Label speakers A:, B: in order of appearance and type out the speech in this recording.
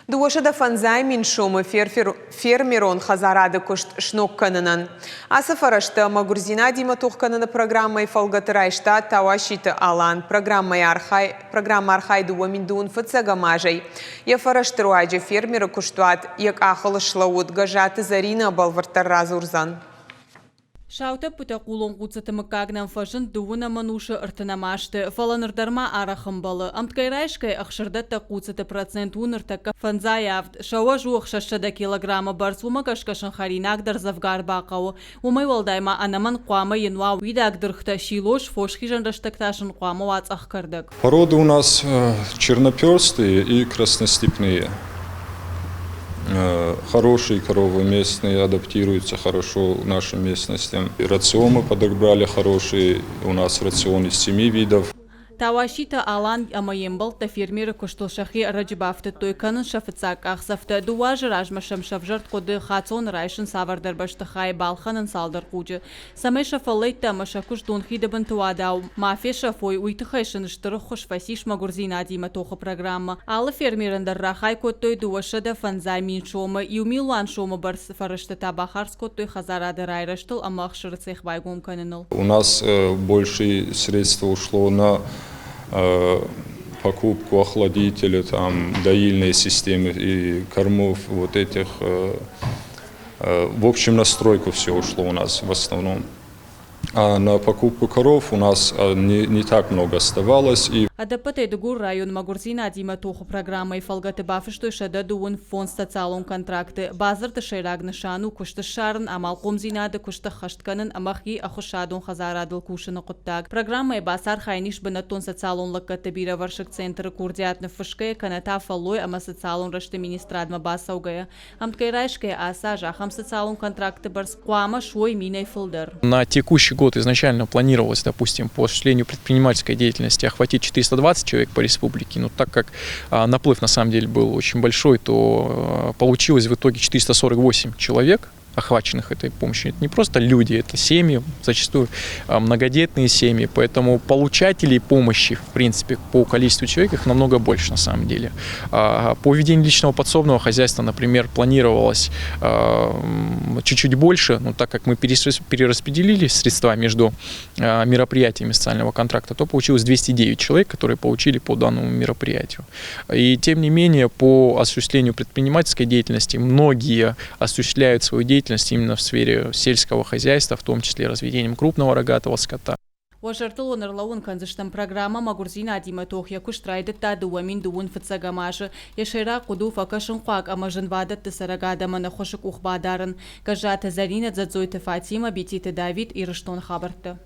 A: 250 000 сомы фермерон хӕдзарады куыст сног кӕнынӕн. Ацы фӕрӕзтӕ мӕгуырдзинадимӕ тох кӕныны программӕйы фӕлгӕты райста Тауаситы Алан. Программӕйы архай, программӕ архайы 2021 азӕй. Йӕ фӕрӕзты руаджы фермеры куыстуат йӕ къахыл слӕууыд. Гӕззаты Зӕринӕ бӕлвырддӕр радзурдзӕн.
B: Сау тӕппытӕ хъулон хъуццыты мыггаг нӕм фӕзынд дыууынӕм ӕнусы ӕртынӕм азты, фӕлӕ ныр дӕр ма арӕх ӕмбӕлы. Ӕмткӕй райсгӕ ӕхсырдӕттӕг хъуццыты процент у ныртӕккӕ 507, сӕ уӕз у 600 килограммы бӕрц, уымӕ гӕсгӕ сын хӕринаг дӕр дзӕвгар бахъӕуы. Уымӕй уӕлдай ма ӕнӕмӕнг хъуамӕ йын уа уидаг дыргътӕ, силос, фосхизӕн рӕстӕг та сын хъуамӕ уа цъӕх кӕрдӕг.
C: Породы у нас черноперстые и красностепные. Хорошие коровы местные, адаптируются хорошо к нашим местностям. И рацион мы подобрали хороший, у нас рацион из семи видов.
B: Тауаситы Алан ӕмӕ йе мбӕлттӕ фермеры куыстыл сӕхи ӕрӕджы бафтыдтой, кӕнынц сӕ фыццаг къахдзӕфтӕ. Дыууӕ азы размӕ сӕм сӕвзӕрд хъуыды, хаццоны райсын цавӕрдӕр бӕстыхайы, балхӕнын цалдӕр хъуджы. Цӕмӕй сӕ фӕллӕйттӕ ӕмӕ сӕ куыст донхиды бынты уадау ма фесӕфой, уый тыххӕй сын стыр ӕххуыс фӕцис мӕгуырдзинадимӕ тохы программӕ. Алы фермерӕн дӕр рахай кодтой 250 000 сомы, 1 000 000 сомы бӕрц фӕрӕзтӕ та бахардз кодтой хӕдзарады райрӕзтыл ӕмӕ ӕхсыры цех байгом кӕныныл.
C: У нас больше средства ушло на покупку охладителя, там, доильной системы и кормов вот этих. В общем, на стройку все ушло у нас в основном. А на покупку коров у нас не так много оставалось. И
B: Ӕдӕппӕтӕй Дыгуры районы мӕгуырдзинадимӕ тохы программӕйы фӕлгӕты бафыстой 125 социалон контракты. Бадзырды сӕйраг нысан у куыст ссарын, амалхъомдзинады куыст ӕххӕст кӕнын ӕмӕ хи ӕххуысадон хӕдзарадыл кусыны хъуыддаг. Программӕйы бацархайӕн ис бынӕттон социалон лӕггӕдты бирӕвӕрсыг центры курдиат ныффысгӕйӕ кӕнӕ та фӕллой ӕмӕ социалон рӕзты министрадмӕ бацӕугӕйӕ. Ӕмткӕй райсгӕйӕ ацы аз ахӕм социалон контрактты бӕрц хъуамӕ суой минӕй фылдӕр.
D: На текущий год изначально планировалось, допустим, по осуществлению предпринимательской деятельности охватить 420 человек по республике, но так как наплыв на самом деле был очень большой, то получилось в итоге 448 человек, охваченных этой помощью. Это не просто люди, это семьи, зачастую многодетные семьи, поэтому получателей помощи, в принципе, по количеству человек их намного больше на самом деле. По ведению личного подсобного хозяйства, например, планировалось чуть-чуть больше, но так как мы перераспределили средства между мероприятиями социального контракта, то получилось 209 человек, которые получили по данному мероприятию. И тем не менее, по осуществлению предпринимательской деятельности многие осуществляют свою деятельность именно в сфере сельского хозяйства, в том числе разведением крупного рогатого скота.
B: Уӕ зӕрдыл уын ӕрлӕууын кӕндзыстӕм, программӕ Мӕгуырдзинадимӕ тох йӕ куыст райдыдта 2021 азы. Йӕ сӕйраг хъуыды у фӕкӕсынхъуаг ӕмӕ зынвадӕтты цӕрӕг адӕмӕн ӕххуысы къух бадарын. Гӕззаты Зӕринӕ, Дзӕдзойты Фатимӕ, Бититы Давид, Ирыстоны хабӕрттӕ.